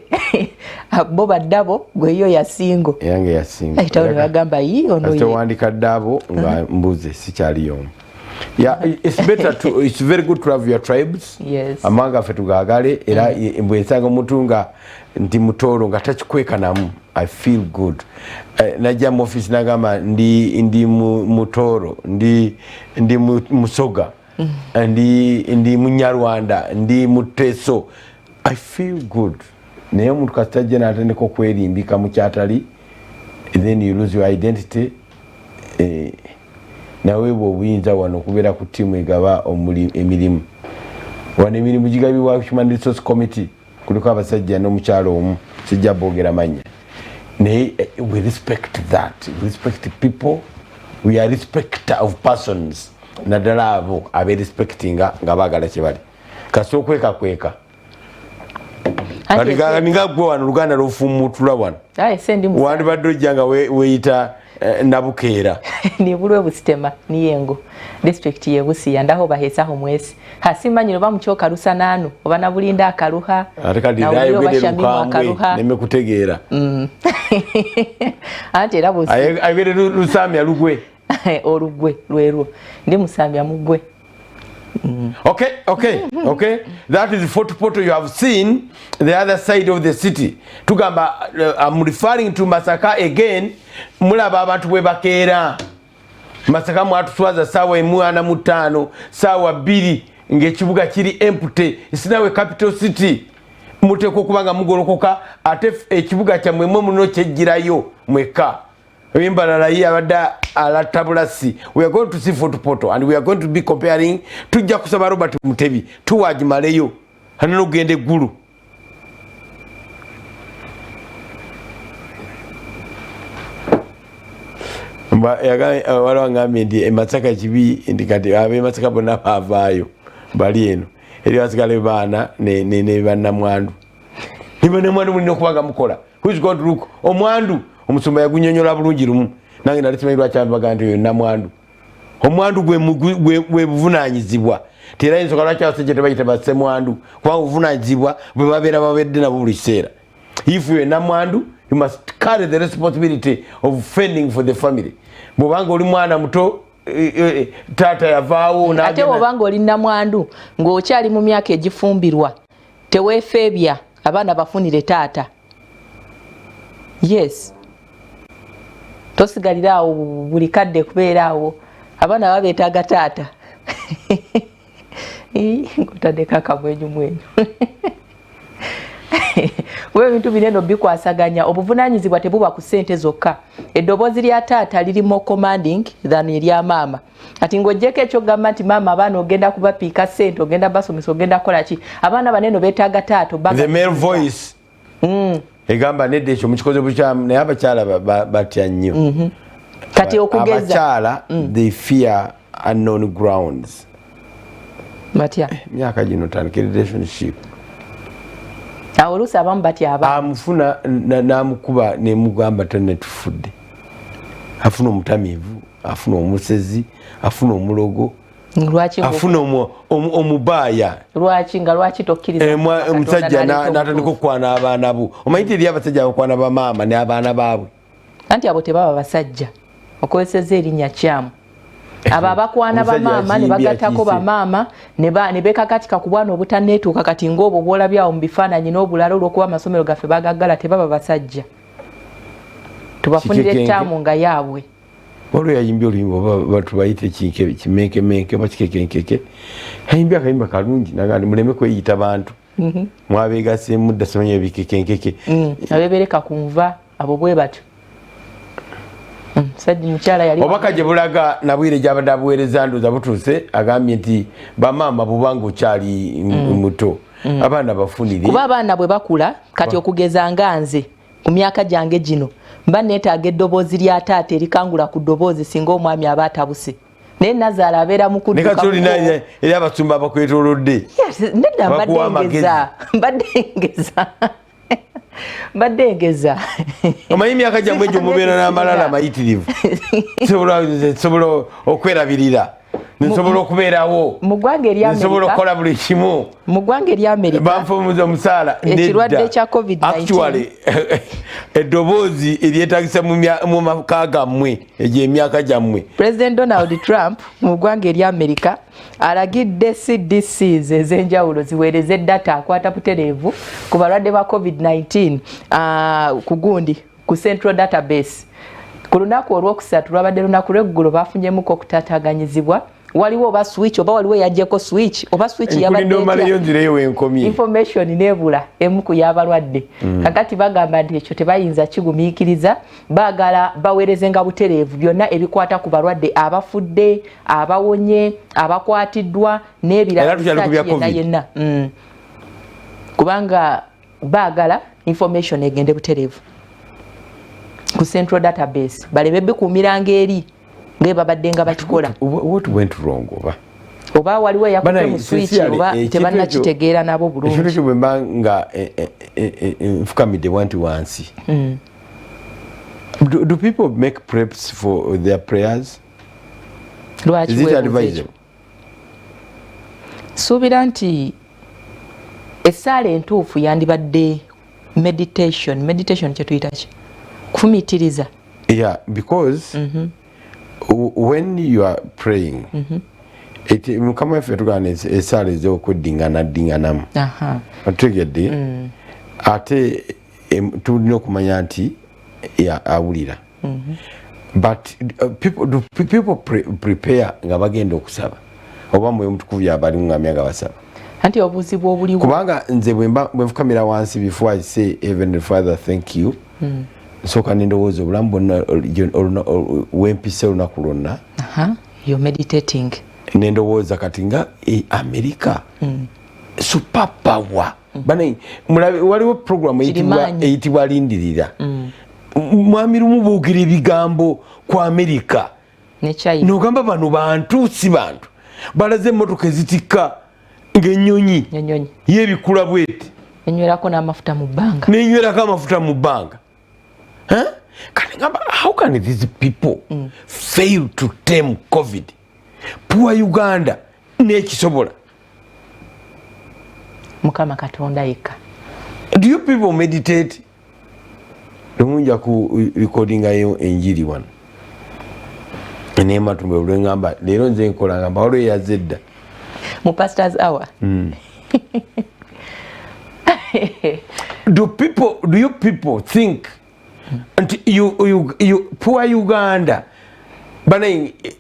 bo baddabo, gwe yo ya single. Eyange ya single. Ayitawo ne bagamba yi ono Kasita ye. owandika ddabo nga mbuze sikyaliyo omu. Yeah, it's very good to have your tribes. Amawanga ffe tugaagale era bwe nsanga omuntu nga nti Mutooro nga takikweka namu, I feel good. Najja mu office nagamba ndi Mutooro, ndi Musoga, ndi Munyarwanda, ndi Muteso. I feel good. Naye omuntu kasita ajja n'atandika okwerimbika mu kyatali, then you lose your identity. Naweebwa obuyinza wano okubeera ku ttiimu egaba emirimu. Wano emirimu gigabibwa Human Resource Committee, kuliko abasajja n'omukyalo omu, sijja boogera mannya. Naye we respect that, we respect people, we are respecter of persons, naddala abo aberespectinga nga baagala kye bali. Kasita okwekakweka. Anti Kati ninga gwe wano Luganda lwofumutula wano. Aye, se ndi musa. Wandibadde ojja nga weeyita Nabukeera. Nibulwe Busitema niyengo district ye Busia, ndaho bahesaho mwesi hasimanyiro bamuchoka lusananu oba nabulinda akaluha. Ate kati Na naye ulio ogende bashamimu Lukambwe, akaluha. neme kutegeera. Anti era busi. Ayogere Lusamya lugwe. Olugwe lwerwo, ndi Musambya mugwe. Okay. That is Fort Portal. You have seen the other side of the city. Tugamba, I'm referring to Masaka again. Mulaba abantu bwe bakeera. Masaka mwatutwaza saawa 1:45, saawa 2 ng'ekibuga kiri empty. It's now a capital city. Muteekwa okuba nga mugolokoka ate ekibuga kyammwe mwe muno kyejjirayo mwekka. Embalala ye abadde alatta bulasi. We are going to see Fort Portal and we are going to be comparing. Tujja kusaba Robert Mutebi tuwagimaleyo hano n'okugenda eggulu. Waliwo angambye nti e Masaka kibi, nti kati ab'e Masaka bonna baavaayo bali eno. Eri basigale baana ne bannamwandu, ne bannamwandu mulina okuba nga mukola. Who is going to look omwandu? Omusumba yagunyonyola bulungi lumu, nange nali simanyi lwaki abaga nti oyo namwandu. Omwandu gwe buvunanyizibwa, tera ensonga lwaki abasajja tebayita basemwandu, kubanga obuvunanyizibwa bwe babeera babedde nabo buli kiseera. If you namwandu, you must carry the responsibility of fending for the family. Bwobanga oli mwana muto, taata yavaawo. Ate bwobanga oli namwandu ng'okyali mu myaka egifumbirwa, teweefeebya, abaana bafunire taata. Yes, tosigalira awo buli kadde kubeera awo, abaana baba beetaaga taata. Ng'otaddeko akamwenyumwenyu, kuba ebintu binene bikwasaganya. Obuvunanyizibwa tebuba ku ssente zokka. Eddoboozi lya taata liri more commanding than erya maama. Kati ng'ogyeko ekyogamba nti maama abaana ogenda kubapiika ssente, ogenda basomesa, ogenda kukola ki, abaana banene beetaaga taata. The male voice egamba nedda, ekyo mukikoze bukyamu, naye abakyala batya nnyo. Kati okugeza Abakyala, they fear unknown grounds. Batya? Myaka gino tandika relationship. Awo oluusi abamu batya aba Amufuna n'amukuba nemugamba tanetufudde. Afuna omutamiivu, afuna omusezi, afuna omulogo. Lwaki? Afuna omubaaya. Lwaki nga lwaki tokkiriza? Omusajja n'atandika okukwana abaana bo. Omanyi ti eri abasajja abakwana bamaama n'abaana baabwe. Anti abo tebaba basajja, okozesezza erinnya kyamu. Abo abakwana Omusajja bamaama ne akimbye bagattako akiise. Bamaama ne bekakatika ku bwana obutaneetuuka. Kati ng'obwo bwolabyawo mu bifaananyi n'obulala, olw'okuba amasomero gaffe bagaggala, tebaba basajja. Tubafunire Kikekenke. Ettaamu nga yaabwe. Waliwo yayimbye oluyimba, oba batubayite kimenkemenke oba kikekenkeke. Yayimbye akayimba kalungi, naga nti muleme kweyita bantu, mwabegaseemu dda, simanyi ebikekenkeke. Abebereka ku nva abo bwe batyo. Musajja mukyala yali Obubaka gye bulaga nabwire gyabadde abuweereza, ndooza butuuse. Agambye nti bamaama, bubanga okyali muto, abaana bafunire. Kuba abaana bwe bakula, kati okugeza nga nze ku myaka gyange gino, mba neetaaga eddoboozi lya taata erikangula ku ddoboozi singa omwami aba atabuse, naye nazaala abeera mu Ne kudduka. kati olina eri abasumba abakwetoolodde. Yes, nedda, mbadde Bakuwa amagezi. ngeza, mbadde ngeza, mbadde ngeza. Omanyi emyaka gyammwe egyo mubeera n'amalala amayitirivu. Nsobola okwerabirira, nsobola okubeerawo, Mu ggwanga erya nsobola Amerika, okukola buli kimu. Mu ggwanga erya Amerika, Banfumuza omusaala. Ekirwadde kya COVID-19. Actually, eddoboozi eryetagisa mu maka gammwe, egyo emyaka gyammwe. President Donald Trump mu ggwanga erya Amerika alagidde CDCs ez'enjawulo ziweereze data akwata butereevu ku balwadde ba COVID-19 ku gundi ku central database. Ku lunaku olwokusatu, lwabadde lunaku lweggulo, bafunyemuko okutaataaganyizibwa. Waliwo oba switch, oba waliwo eyaggyeko switch, oba switch yabadde Nkulinda omaleyo etya? nzireyo wenkomye. Information nebula emu ku y'abalwadde. Kakati bagamba nti ekyo tebayinza kigumiikiriza, baagala baweerezenga butereevu byonna ebikwata ku balwadde, abafudde, abawonye, abakwatiddwa n'ebirala. Era tukyali ku bya Research yenna COVID. yenna. Kubanga baagala information egende butereevu ku central database, baleme bikuumiranga eri nga babadde nga bakikola. What went wrong oba? Oba waliwo eyakutte mu switch, oba tebannakitegeera nabo Ekintu bulungi. ekyo bwe mba nga nfukamidde bwanti wansi, do people make preps for their prayers? Lwaki Is it weebuuza ekyo? advisable? Suubira nti essaala entuufu yandibadde meditation. Meditation kyetuyita ki? Kufumiitiriza. Yeah, because when you are praying, mukama waffe tugamba esaala ez'okweddingana ddinganamu. Otegedde? Ate tulina okumanya nti awulira. But people, do people prepare nga bagenda okusaba, oba mwoyo mutukuvu yabali muŋamya nga basaba? Anti obuzibu obuliwo Kubanga nze bwemba bwenfukamira wansi, before I say, "Heavenly Father, thank you," nsooka nendowooza obulamu bwonna wempise olunaku lwonna. Aha, you're meditating. Nendowooza kati nga America super power. Bane mulabe, waliwo program Kirimaanyi. Eyitibwa Lindirira. Mwami lumu boogera ebigambo ku America Ne China. Nogamba bano bantu si bantu, balaze emmotoka ezitikka. Ng'ennyonyi yebikula bweti, enywerako n'amafuta mu bbanga, nenywerako amafuta mu bbanga. Kati ngamba, how can these people fail to tame COVID? Poor Uganda nekisobola. Mukama Katonda yekka. Do you people meditate? Lumu nja ku recordingayo enjiri wano nematumbe olwengamba leero nze nkola, ngamba waliwo eyazze edda mu Pastors Hour. Do you people think nti you, poor Uganda bana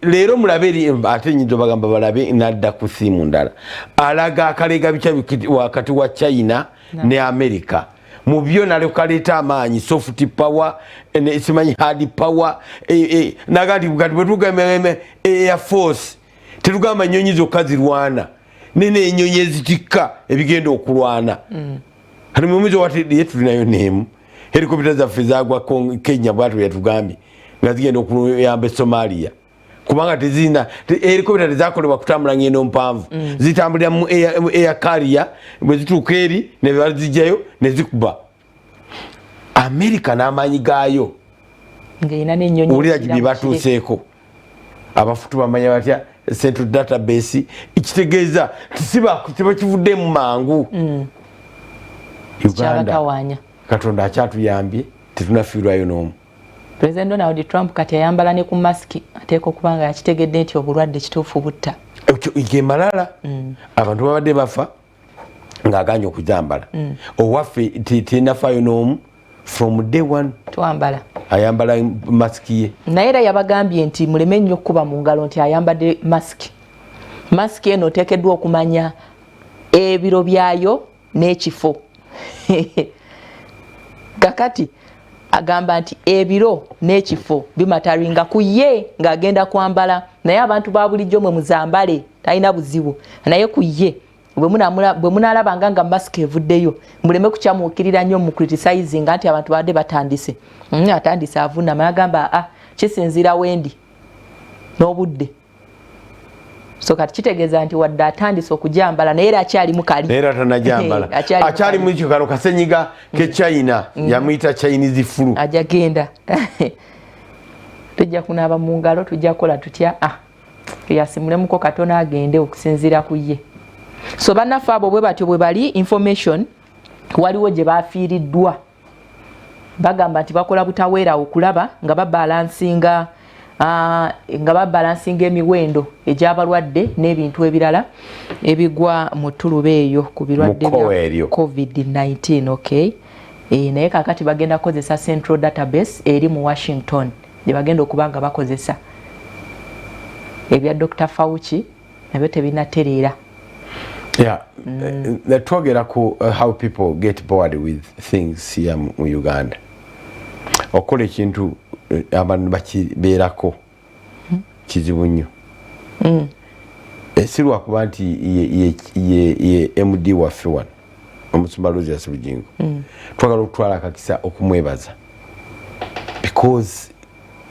leero mulabe eri ate nyinza bagamba balabe nadda ku simu ndala alaga akalega bikya wakati wa China ne America mu byo nalekaleeta amaanyi, soft power simanyi hard power, nagati kati bwe tugamba air force tetugamba nyonyi zokka zirwana, nene enyonyi ezitikka ebigenda okulwana. Kati mumuzi wati ye tulinayo neemu helikopita zaffe zagwa Kenya, bwatyo yatugambye nga zigenda okuyamba e Somalia, kubanga tezirina helikopita tezakolebwa kutambula ngendo mpanvu. Zitambulira mu air carrier, bwe zituuka eri ne bazijjayo ne zikuba Amerika n'amaanyi gaayo. Ng'erina n'ennyonyi. Wulira bye batuuseeko, abafutu bamanya batya central database, ekitegeeza tebakivuddemu mangu. Uganda Kyabatawaanya. Katonda akyatuyambye, tetunafiirwayo n'omu. President Donald Trump kati ayambala ne ku masiki, ateeka okuba nga yakitegedde nti obulwadde kituufu butta. Ekyo ge malala, abantu babadde bafa ng'aganye okujambala. Owaffe tenafaayo n'omu from day one. Twambala. Ayambala masiki ye. Naye era yabagambye nti muleme nnyo okukuba mu ngalo nti ayambadde masiki. Masiki eno oteekeddwa okumanya ebiro byayo n'ekifo. Kakati agamba nti ebiro n'ekifo bimataringa ku ye ng'agenda kwambala, naye abantu ba bulijjo mwe muzambale, talina buzibu. Naye ku ye bwe munaalabanga nga masiki evuddeyo, muleme kukyamuukirira nnyo mu criticizinga nti abantu babadde batandise. Atandise avunama, agamba a kisinziira wendi n'obudde. So kati kitegeeza nti wadde atandise okujambala, naye era akyali mukali. Naye era tanajambala. Akyali akyali mukali. Mu kano kasenyiga ke China, yamuyita Chinese flu. Ajja genda, tujja kunaaba mu ngalo, tujja kukola tutya, ah, yasimulemuko katono agende okusinziira ku ye. So bannaffe abo bwe batyo bwe bali. Information waliwo gye bafiiriddwa, bagamba nti bakola butaweera okulaba nga babalansinga emiwendo egy'abalwadde n'ebintu ebirala ebigwa mu ttuluba eyo ku birwadde Mu kkowe bya eryo. COVID-19. Okay. Naye kakati bagenda kukozesa central database eri mu Washington gye bagenda okuba nga bakozesa. Ebya Dr Fauci nabyo tebinatereera. Yeah. Twogera ku how people get bored with things here mu Uganda. Okukola ekintu abantu bakibeerako kizibu nnyo. Si lwakuba nti ye MD waffe wano omusumba Aloysius Bugingo, twagala okutwala akakisa okumwebaza because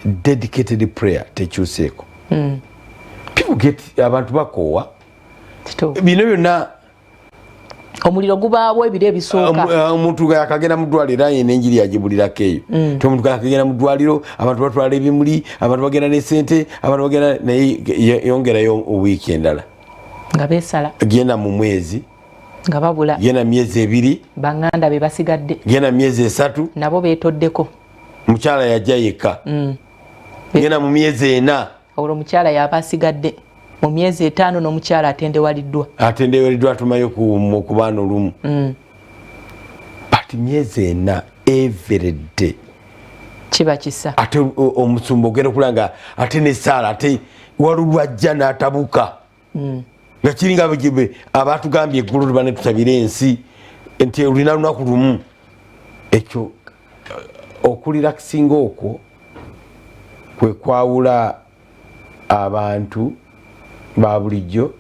dedicated prayer tekyuseeko. People get, abantu bakoowa. Kituufu. Bino byonna. Omuliro gubaawo ebiro ebisooka. Omuntu nga yakagenda mu ddwaliro, era yena enjiri yagibulirako eyo ti omuntu nga yakagenda mu ddwaliro, abantu batwala ebimuli, abantu bagenda ne sente, abantu bagenda, naye yongerayo wiiki endala nga beesala. Genda mu mwezi nga babula. Genda myezi 2. Baŋŋanda be basigadde. Genda myezi 3. Nabo beetoddeko. Mukyala yajja yekka. Genda mu myezi 4. Olwo omukyala yaba asigadde mu myezi 5 n'omukyala atendewaliddwa. Atendewaliddwa, atumayo ku baana olumu, but myezi 4 every day. Kiba kisa. Ate omusumba ogenda okulaba nga ate nesaala ate walulwajja n'atabuka nga kiringa abatugambye eggulu tuba netusabira ensi nti olina lunaku lumu. Ekyo okurelaxinga okwo kwe kwawula abantu ba bulijjo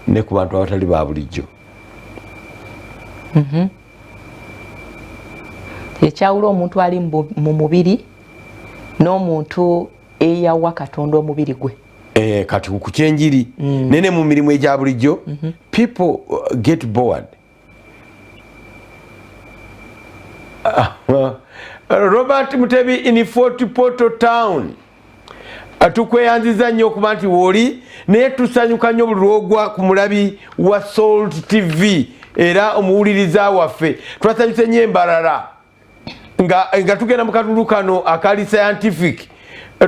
ne ku bantu abatali ba bulijjo. Ekyawula omuntu ali mu mubiri n'omuntu eyawa Katonda omubiri gwe. Kati ku kyenjiri nene mu mirimu egya bulijjo. People get bored. Robert Mutebi in Fort Portal Town, tukweyanziza nnyo okuba nti wooli, naye tusanyuka nnyo buli lwogwa ku mulabi wa Salt TV era omuwuliriza waffe. Twasanyuse nnyo embalala nga tugenda mu katulu kano akali scientific,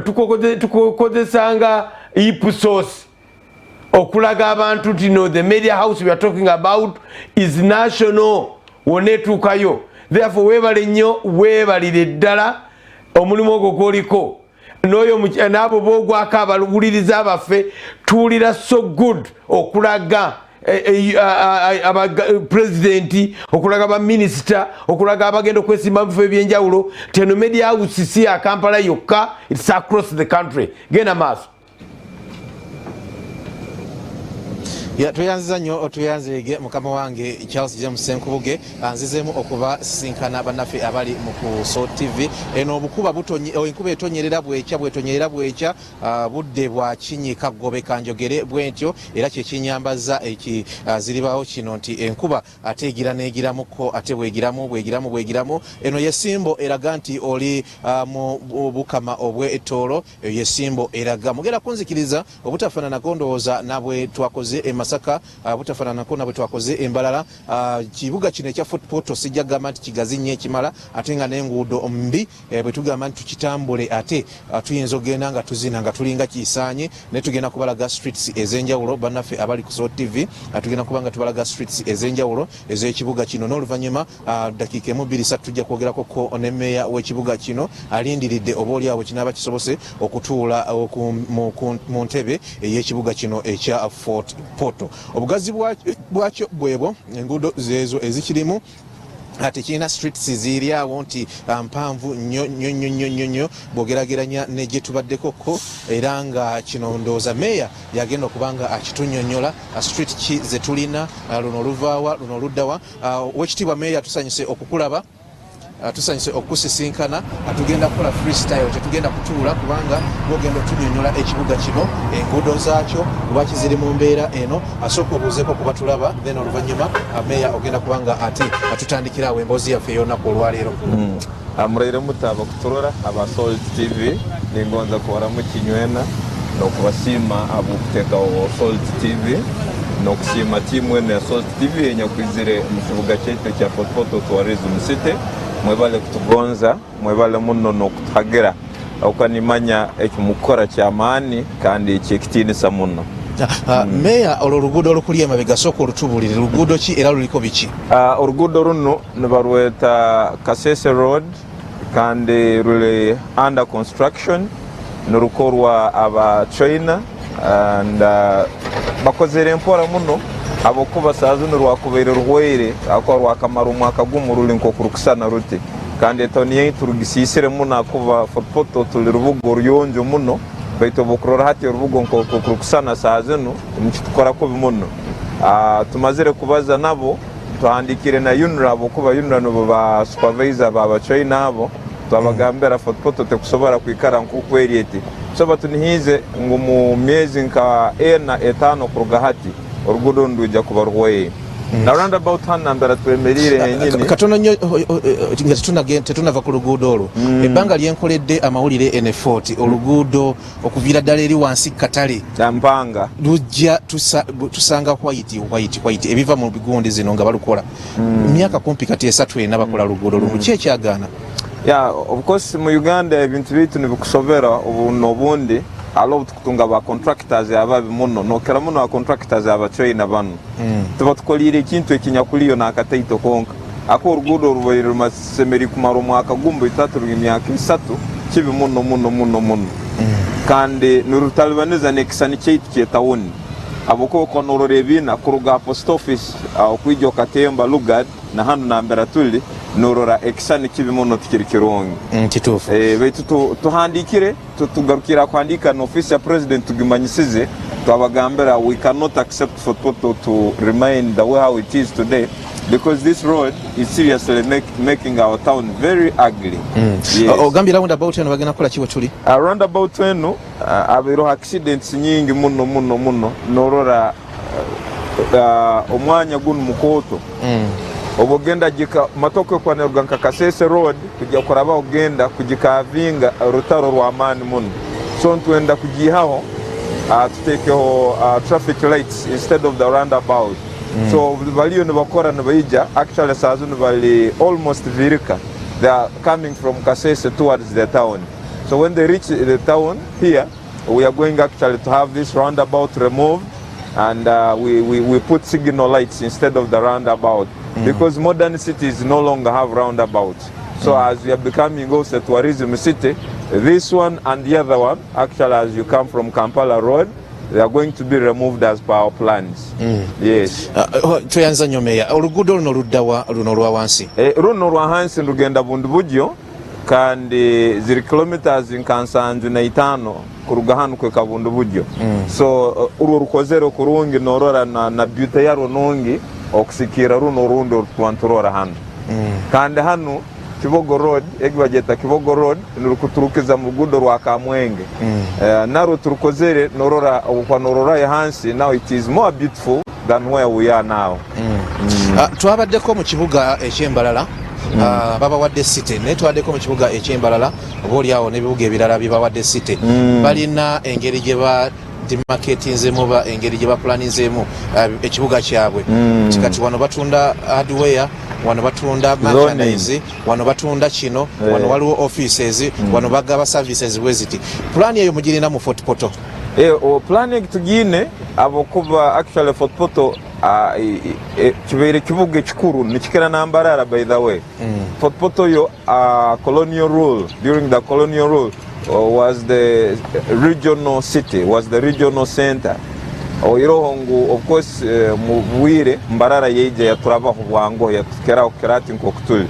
tukozesanga Ipsos okulaga abantu nti no, the media house we are talking about is national, wonna etuukayo. Therefore weebale nnyo, weebalire ddala omulimu ogwo gwoliko n'oyo n'abo boogwako abawuliriza baffe. Tuwulira so good okulaga pulezidenti, okulaga baminisita, okulaga abagenda okwesimba mu bifo ebyenjawulo nti eno media house si ya Kampala yokka, it's across the country. Genda maaso. Ya, tweyanziza nnyo, tweyanzige mukama wange Charles James Senkubuge. Anzizeemu okubasisinkana bannaffe abali mu ku Salt TV. Eno obukuba butonye, oh, enkuba etonyerera bwekya, bwetonyerera bwekya, budde bwa kinyika gobeka njogere bwentyo, era kyekinyambaza ekiziribawo kino nti enkuba ate egira neegiramuko, ate bwegiramu bwegiramu bwegiramu. Eno yesimbo eraga nti oli mu bukama obw'ettoolo. Eyo yesimbo eraga mugenda kunzikiriza obutafaananako ndowooza nabwe twakoze e Masaka, butafaananako nabwe twakoze embalala. Kibuga kino ekya Fort Portal sijja kugamba nti kigazi nnyo ekimala, ate nga n'enguudo mbi. Bwe tugamba nti tukitambule, ate tuyinza okugenda nga tuzina nga tulinga kisaanye, naye tugenda kubalaga streets ez'enjawulo. Bannaffe abali ku Salt TV, tugenda kuba nga tubalaga streets ez'enjawulo ez'ekibuga kino. N'oluvannyuma dakiika 1, 2, 3 tujja kwogerako ko ne meeya w'ekibuga kino, alindiridde oba oli awo kinaaba kisobose okutuula mu ntebe ey'ekibuga kino ekya Fort Portal. Obugazi bwakyo bwebwo, enguudo zeezo ezikirimu, tekirina streets ziri awo nti mpanvu nnyo nnyo nnyo nnyo nnyo nnyo bw'ogerageranya ne gye tubaddeko ko. Era nga kino ndowooza meeya yagenda okuba nga akitunnyonnyola, street ki ze tulina, luno oluvaawa, luno oluddawa. Wekitiibwa meeya, tusanyuse okukulaba, tusanyuse okusisinkana. Tugenda kukola freestyle, tetugenda kutuula kubanga gwogenda otunyonyola ekibuga kino, enguudo zaakyo lwaki ziri mu mbeera eno. Asooka obuuzeeko kuba tulaba, then oluvannyuma meeya ogenda kubanga ate atutandikira awo emboozi yaffe ey'olunaku olwaleero. Muraire mutaba kuturora aba Salt TV. Ningonza kuhoramu kinywena n'okubasiima ab'okuteekaho Salt TV n'okusiima tiimu eno ya Salt TV enyakwizire mu kibuga kyaitu ekya Fort Portal Tourism City. Mwebale kutugonza, mwebale muno n'okutuhagira, okuba nimanya ekimukukora kyamaani kandi kyekitiinisa muno. Meeya, olwo oluguudo olukuli emabega, sooka olutubuulire, luguudo ki era luliko biki? Oruguudo runo nibarweta Kasese Road kandi ruri under construction, nirukorwa aba China and bakozere mpora muno habwokuba saa zinu rwakubaire ruhwaire, ahakuba rwakamara omwaka gumu ruri nk'okurukusana ruti, kandi etawuni yaitu rugisiisire muno ahakuba Fort Portal tuli rubuga oruyonjo muno, baitu obwokurora hati orubuga nk'okurukusana saa zinu nikitukora kubi muno. Tumazire kubaza nabo, tuhandiikire na UNRA, habwokuba UNRA nibo ba supervisor ba China abo. Twabagambira Fort Portal tekusobora kwikara nk'oku eri eti, so batunihiize ngu mu myezi nka 4, 5 kuruga hati oruguudo nirwija kuba ruhwaire. Na roundabout hanu nambera twemeriire henyini. Katono nnyo nga tetunava ku luguudo olwo, ebbanga lyenkoledde amawulire ene Fort, oluguudo okuviira ddala eri wansi katale mpanga lujja tusanga white, white, white ebiva mu bigundi zino nga balukola myaka kumpi kati 3, 4 bakola luguudo lumu. Ki ekyagaana? Yeah, of course mu Uganda ebintu byaitu nibikusobera obu n'obundi. Hariho obu tukutunga ba contractors ababi muno, nokira muno aba contractors aba China banu tibatukolire ekintu ekinyakuliyo n'akataito konka, ako oruguudo orubaire rumasemeriire kumara omwaka gumu baitu hati ruri emyaka 3. Kibi muno muno muno muno kandi nirutalibaniza n'ekisani kyaitu ky'etawuni, habwokuba okuba norora ebiina kuruga ha post office okwija okatemba Lugard na hanu nambera tuli, norora ekisani kibi muno, tikiri kirungi. Kituufu. Baitu tuhandiikire, tugarukire kuhandiika n'ofiisi ya president, tugimanyisize, twabagambira we cannot accept Fort Portal to remain the way how it is today because this road is seriously making our town very ugly. Yes. Ogambye roundabout eno bagenda kukola ki we tuli? Roundabout eno abaireho accidents nyingi muno muno muno, norora Omwanya gunu mukooto. Obu ogenda gika motoka ekuba neruga nka Kasese Road kujya kuraba ogenda kugikavinga rutaro rw'amaani muno. So nitwenda kugiihaho, tutekeho traffic lights instead of the roundabout. So baliyo nibakora nibaija, actually saa zinu bali almost Virika. They are coming from Kasese towards the town. So when they reach the town here, we are going actually to have this roundabout removed and we put signal lights instead of the roundabout because modern cities no longer have roundabouts. So as we are becoming also a tourism city, this one and the other one, actually as you come from Kampala Road, they are going to be removed as per our plans. Yes. Tweyanza nnyo, meya. Oluguudo luno luddawa, luno olwa wansi? Runo rwa hansi rugenda Bundibugyo kandi ziri kilometers nka 75 kuruga hanu kweka Bundibugyo. So urwo rukozere kurungi, norora na beauty yarwo nungi okusikira runo orundi orutuba nturora hanu. Kandi hanu Kibogo Road, egi bagyeta Kibogo Road, nirukuturukiza mu ruguudo rwa Kamwenge. Narwo turukozere, norora obukwa nororayo hansi, now it is more beautiful than where we are now. Twabaddeko mu kibuga eky'Embalala. Babawadde city, naye twabaddeko mu kibuga eky'Embalala oba oliawo n'ebibuga ebirala bye bawadde city, balina engeri gye ba demarcatinzemu oba engeri gye baplaninzeemu ekibuga kyabwe. Kati wano batunda hardware, wano batunda merchandise, wano batunda kino, wano waliwo offices, wano bagaba services bwe ziti. Pulaani eyo mugirina mu Fort Portal? Plan egi tugiine ahabwokuba actually Fort Portal kibaire kibuga ekikuru, nikikira na Mbarara by the way. Fort Portal yo colonial rule, during the colonial rule was the regional city, was the regional center. Oiroho ngu of course mu bwire Mbarara yeija yaturabaho bwangu, yatukeraho kirati nk'oku tuli.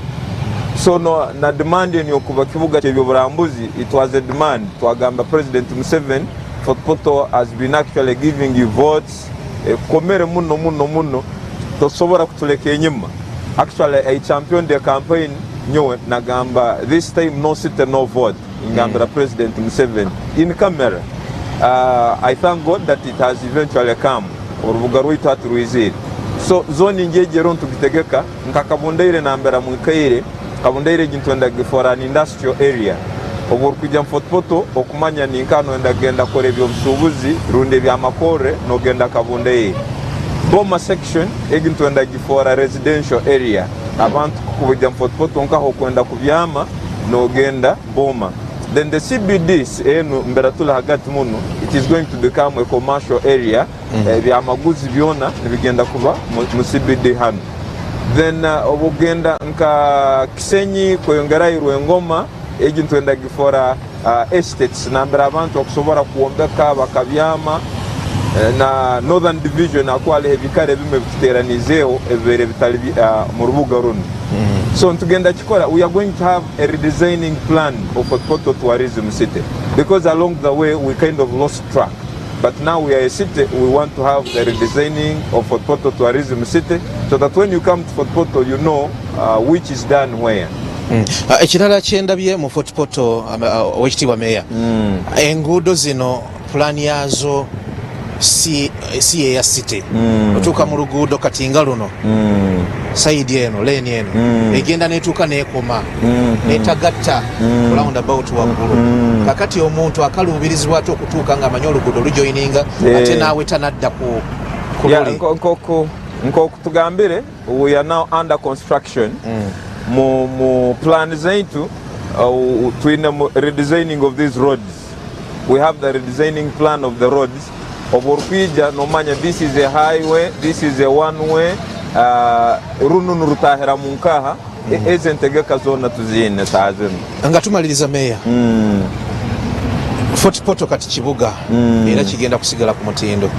So no, na demand eni okuba kibuga ky'ebyoburambuzi, it was a demand. Twagamba President Museveni, Fort Portal has been actually giving you votes, ekomere muno muno muno, tosobora kutuleka enyuma. Actually I championed the campaign, nyowe nagamba, "This time no city, no vote," ngambira President Museveni in camera. I thank God that it has eventually come. Orubuga rwaitu hati rwizire. So zoning egi ntugitegeka nka Kabundaire nambera mwikaire Kabundaire egi ntwenda gifora an industrial area. Obu orikwijja mu Fort Portal okumanya ninka noyenda kugenda kukora ebyobusuubuzi rundi ebyamakore, nogenda Kabundaire. Boma section egi ntwenda gifora residential area. Abantu kukubujja mu Fort Portal nkaho okwenda kubyama nogenda Boma. Then the CBD enu mbera tuli hagati muno, it is going to become a commercial area. Ebyamaguzi byona nibigenda kuba mu CBD hano. Then obugenda nka Kisenyi kweyongerayo Rwengoma, egi ntwenda gifora estates nambera abantu okusobora kwombeka bakabyama. Na Northern Division ako haliho ebikara ebimwe bituteranizeeho ebibeire bitali mu rubuga runo. So ntugenda kikora, we are going to have a redesigning plan of Fort Portal tourism city because along the way we kind of lost track. But now we are a city, we want to have the redesigning of Fort Portal tourism city so that when you come to Fort Portal you know which is done where. Ekirala kyendabye mu Fort Portal, owekitiibwa meya, enguudo zino pulaani yazo si yeya city. Otuuka mu luguudo kati nga luno, side eno, lane eno egenda netuuka nekoma, netagatta ku roundabout waggulu. Kakati omuntu akaluubirizibwa ate okutuuka ng'amanyi oluguudo lujoininga ate naawe tanadda ku luli. Nkoku tugambire, we are now under construction. Mu plan zaitu twine mu redesigning of these roads. We have the redesigning plan of the roads. Obu orukwija nomanya this is a highway, this is a one way, runu nurutahira mu nkaha. Ezi entegeka zona tuziine saa zinu. Nga tumaliriza, meya, Fort Portal kati kibuga era kigenda kusigala ku mutindo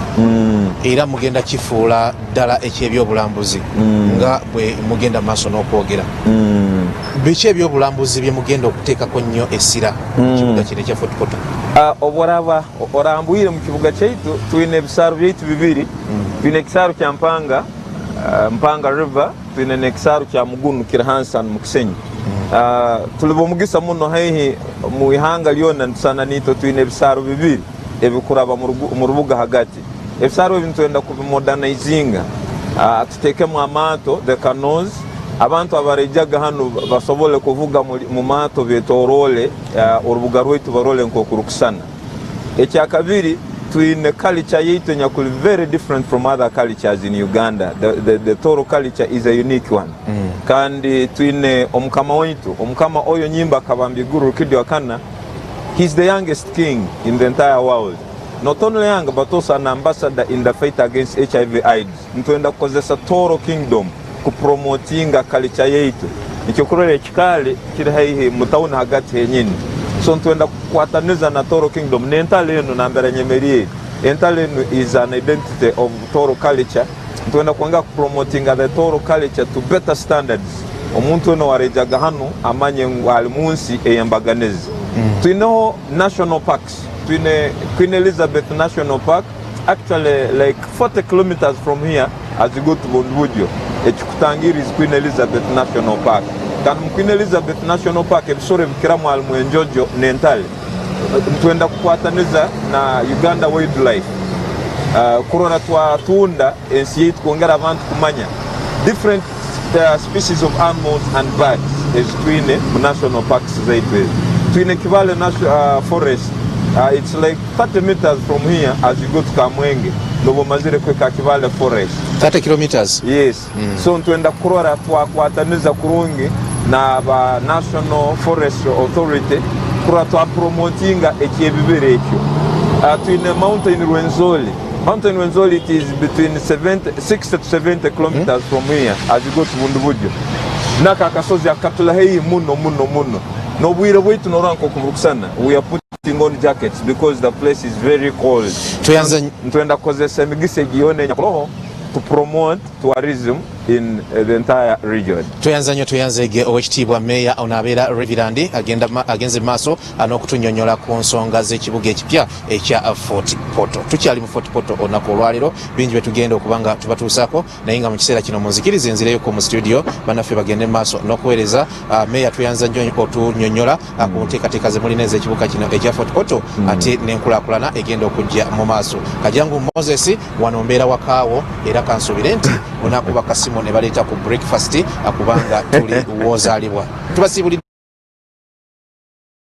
era mugenda kifuula ddala ekyebyobulambuzi nga bwe mugenda maaso n'okwogera. Biki ebyobulambuzi bye mugenda okuteekako nnyo essira mu kibuga kino ekya Fort Portal? Oboraba orambwire mu kibuga kyaitu, twine ebisaaru byaitu bibiri. Twine ekisaaru kya Mpanga, Mpanga River, twine n'ekisaaru kya Mugunu kiri hansi hanu mu Kisenyi. Tuli b'omugisa muno, haihi mu ihanga lyona nitusana nitwe twine ebisaaru bibiri ebikuraba mu rubuga hagati. Ebisaaru ebi nitwenda kubimodernizinga, tutekemu amaato, the canoes, abantu abaraijaga hanu basobole kuvuga mu maato betorole orubuga rwaitu, barole nk'okurukusana. Ekyakabiri, twine culture yaitu enyakuli very different from other cultures in Uganda. The Toro culture is a unique one. Kandi twine omukama waitu, Omukama Oyo Nyimba Kabambiguru Rukidi Wakana. He's the youngest king in the entire world. Not only young, but also an ambassador in the fight against HIV AIDS. Ntwenda kukozesa Toro Kingdom kupromotinga culture yaitu. Nikyo ekikaali kiri haihi mu tawuni hagati henyini. So ntwenda kukwataniza na Toro Kingdom n'entale enu nambere nyemeriire. Entale enu is an identity of Toro culture. Ntwenda kwanga kupromotinga the Toro culture to better standards. Omuntu ono warejaga hanu amanye ngu ali munsi ey'embaganizi. Twineho national parks. Twine Queen Elizabeth National Park, actually like 40 kilometers from here as you go to Bundibugyo. Ekikutangira is Queen Elizabeth National Park. Kandi mu Queen Elizabeth National Park ebisoro ebikiramu halimu enjojo n'entale. Twenda kukwataniza na Uganda Wildlife kurora twatunda ensi yaitu, kwongera abantu kumanya different species of animals and birds ezitwine mu national parks zaitu ezi. Twine Kibale National Forest. It's like 30 meters from here as you go to Kamwenge, noba omazire kweka Kibale Forest. 30 kilometers? Yes. So ntwenda kurora twakwataniza kurungi na ba National Forest Authority kurora twapromotinga ekyebibira ekyo. Twine Mountain Rwenzori. Mountain Rwenzori, it is between 70, 60 to 70 kilometers from here as you go to Bundibugyo. Naka akasozi akatula haihi muno muno muno. N'obwire bwaitu norora nk'okuburukusana, we are putting on jackets because the place is very cold. Tweyanza. Ntwenda kukozesa emigisa egi yoona enyakuroho to promote tourism in the entire region. Tweyanza nnyo, tweyanzege owekitiibwa meeya. Ono abeera Reverend agenda agenze mu maaso n'okutunyonyola ku nsonga z'ekibuga ekipya ekya Fort Portal. Tukyali mu Fort Portal olunaku olwaleero, bingi byetugenda okuba nga tubatuusaako, naye nga mu kiseera kino munzikirize nzireyoko mu studio, bannaffe bagende mu maaso n'okuweereza. Meeya, tweyanza nnyo otunyonyola ku nteekateeka ze mulina ez'ekibuga kino ekya Fort Portal, ate n'enkulaakulana egenda okujja mu maaso. Kajangu Moses, wano mbeera wakaawo, era kansuubire nti onakuba kasimu ne baleeta ku breakfast, kubanga tuli woozaalibwa. Tubasiibulidde.